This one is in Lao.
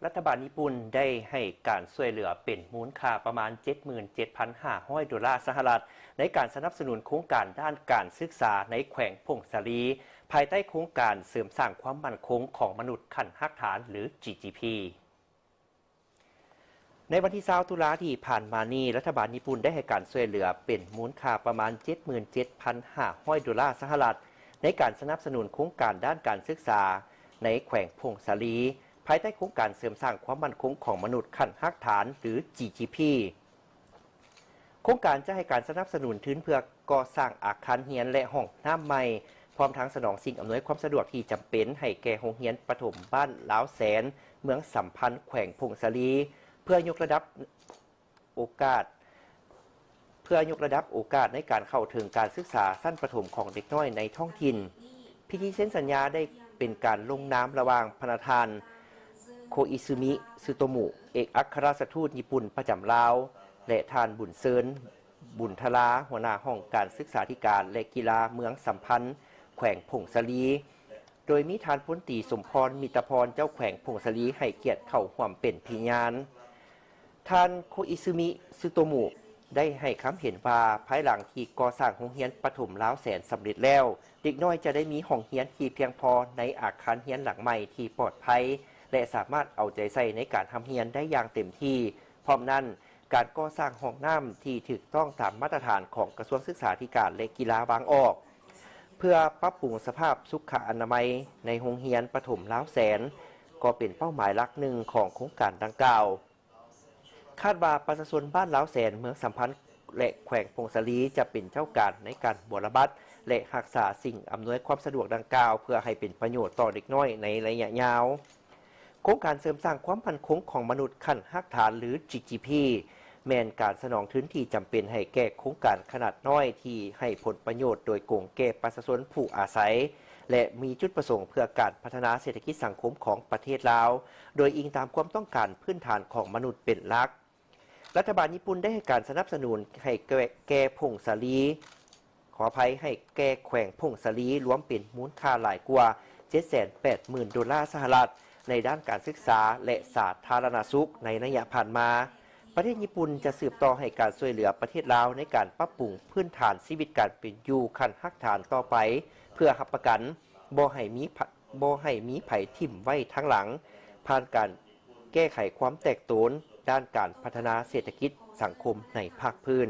ລັດຖະບານຍີ່ປຸ່ນໄດ້ໃຫ້ການຊ່ວຍເຫຼືອເປັນມູນຄ່າປະມານ ເຈັດໝື່ນເຈັດພັນຫ້າຮ້ອຍໂດລາສະຫະລັດ ໃນການສະໜັບສະໜູນໂຄງການດ້ານການສຶກສາໃນແຂວງຜົ້ງສາລີ ພາຍໃຕ້ໂຄງການເສີມສ້າງຄວາມໝັ້ນຄົງຂອງມະນຸດຂັ້ນຮາກຖານ ຫຼື GGP. ໃນວັນທີ ຊາວ ຕຸລາທີ່ຜ່ານມານີ້, ລັດຖະບານຍີ່ປຸ່ນໄດ້ໃຫ້ການຊ່ວຍເຫຼືອເປັນມູນຄ່າປະມານ ເຈັດໝື່ນເຈັດພັນຫ້າຮ້ອຍໂດລາສະຫະລັດ ໃນການສະໜັບສະໜູນໂຄງການດ້ານການສຶກສາໃນແຂວງຜົ້ງສາລີ ພາຍໃຕ້ໂຄງການເສີມສ້າງຄວາມໝັ້ນຄົງຂອງມະນຸດຂັ້ນຮາກຖານ ຫຼື GGP. ໂຄງການຈະໃຫ້ການສະໜັບສະໜູນທຶນເພື່ອກໍ່ສ້າງອາຄານຮຽນ ແລະ ຫ້ອງນ້ຳໃໝ່, ພ້ອມທັງສະໜອງສິ່ງອຳນວຍຄວາມສະດວກທີ່ຈຳເປັນໃຫ້ແກ່ໂຮງຮຽນປະຖົມບ້ານລາວແສນ ເມືອງສຳພັນ ແຂວງຜົ້ງສາລີ ເພື່ອຍົກລະດັບໂອກາດ ເພື່ອຍົກລະດັບໂອກາດໃນການເຂົ້າເຖິງການສຶກສາຊັ້ນປະຖົມຂອງເດັກນ້ອຍໃນທ້ອງຖິ່ນ. ພິທີເຊັນສັນຍາໄດ້ເປັນການລົງນາມລະຫວ່າງພະນະທ່ານ ໂຄອິຊຶມິ ຊຶໂຕມຸ ເອກອັກຄະລັດຖະທູດຍີ່ປຸ່ນປະຈຳລາວ ແລະ ທ່ານ ບຸນເຊີນ ບຸນທະລາ ຫົວໜ້າຫ້ອງການສຶກສາທິການ ແລະ ກິລາເມືອງສຳພັນ ແຂວງຜົ້ງສາລີ, ໂດຍມີທ່ານ ພົນຕີ ສົມພອນ ມິດຕະພອນ ເຈົ້າແຂວງຜົ້ງສາລີ ໃຫ້ກຽດເຂົ້າຮ່ວມເປັນພະຍານ. ທ່ານ ໂຄອິຊຶມິ ຊຶໂຕມຸ ໄດ້ໃຫ້ຄຳເຫັນວ່າ, ພາຍຫຼັງທີ່ກໍ່ສ້າງໂຮງຮຽນປະຖົມລາວແສນສຳເລັດແລ້ວ, ເດັກນ້ອຍຈະໄດ້ມີຫ້ອງຮຽນທີ່ພຽງພໍໃນອາຄານຮຽນຫຼັງໃໝ່ທີ່ປອດໄພ ແລະ ສາມາດເອົາໃຈໃສ່ໃນການຮ່ຳຮຽນໄດ້ຢ່າງເຕັມທີ່. ພ້ອມນັ້ນ, ການກໍ່ສ້າງຫ້ອງນ້ຳທີ່ຖືກຕ້ອງຕາມມາດຕະຖານຂອງກະຊວງສຶກສາທິການ ແລະ ກິລາວາງອອກ ເພື່ອປັບປຸງສະພາບສຸຂະອະນາໄມໃນໂຮງຮຽນປະຖົມລາວແສນ ກໍເປັນເປົ້າໝາຍຫຼັກໜຶ່ງຂອງໂຄງການດັ່ງກ່າວ. ຄາດວ່າປະຊາຊົນບ້ານລາວແສນ ເມືອງສຳພັນ ແລະ ແຂວງຜົ້ງສາລີ ຈະເປັນເຈົ້າການໃນການບົວລະບັດ ແລະ ຮັກສາສິ່ງອຳນວຍຄວາມສະດວກດັ່ງກ່າວ ເພື່ອໃຫ້ເປັນປະໂຫຍດຕໍ່ເດັກນ້ອຍໃນໄລຍະຍາວ. ໂຄງການເສີມສ້າງຄວາມໝັ້ນຄົງຂອງມະນຸດຂັ້ນຮາກຖານ ຫຼື GGP ແມ່ນການສະໜອງທຶນທີ່ຈຳເປັນໃຫ້ແກ່ໂຄງການຂະໜາດນ້ອຍທີ່ໃຫ້ຜົນປະໂຫຍດໂດຍກົງແກ່ປະຊາຊົນຜູ້ອາໄສ ແລະ ມີຈຸດປະສົງເພື່ອການພັດທະນາເສດຖະກິດສັງຄົມຂອງປະເທດລາວ, ໂດຍອີງຕາມຄວາມຕ້ອງການພື້ນຖານຂອງມະນຸດເປັນຫຼັກ. ລັດຖະບານຍີ່ປຸ່ນໄດ້ໃຫ້ການສະໜັບສະໜູນໃຫ້ແກ່ ແກ່ຜົ້ງສາລີ ຂໍອະໄພ, ໃຫ້ແກ່ແຂວງຜົ້ງສາລີ ລວມເປັນມູນຄ່າຫຼາຍກວ່າ ເຈັດແສນແປດໝື່ນໂດລາສະຫະລັດ ໃນດ້ານການສຶກສາ ແລະ ສາທາລະນະສຸກໃນໄລຍະຜ່ານມາ. ປະເທດຍີ່ປຸ່ນຈະສືບຕໍ່ໃຫ້ການຊ່ວຍເຫຼືອປະເທດລາວໃນການປັບປຸງພື້ນຖານຊີວິດການເປັນຢູ່ຂັ້ນຮາກຖານຕໍ່ໄປ ເພື່ອຮັບປະກັນບໍ່ໃຫ້ມີ ບໍ່ໃຫ້ມີໃຜຖິ້ມໄວ້ທາງຫຼັງ ຜ່ານການແກ້ໄຂຄວາມແຕກໂຕນດ້ານການພັດທະນາເສດຖະກິດສັງຄົມໃນພາກພື້ນ.